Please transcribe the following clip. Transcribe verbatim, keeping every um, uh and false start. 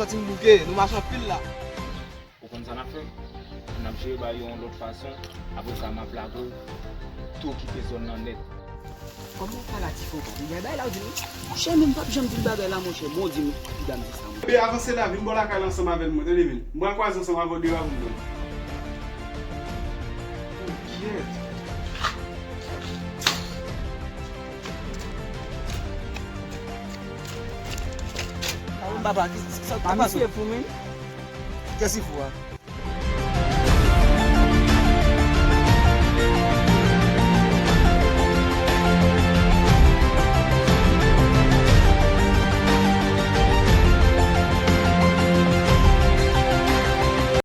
Si m bouke, nou mache anpil la. Ou konn sa n ap fè? N ap jere bagay yo yon lòt fason. Apre sa, m ap lage w tou kite zòn nan nèt. Kòman w pale a ti fò konsa? Ou gen bagay la, ou di m, monchè, men m p ap janm di l bagay la, monchè. Bon, di m, kida m di sa, monchè. Bebe, avanse la, vin bò lakay la ansanm avè m, mwen, tande, vin. M pral kwaze ansanm avè w deyò a pou m jwenn. Oh, kyèt. Papa, ki, ki sa k pase? Misye fou, men. Kiyès ki fou a?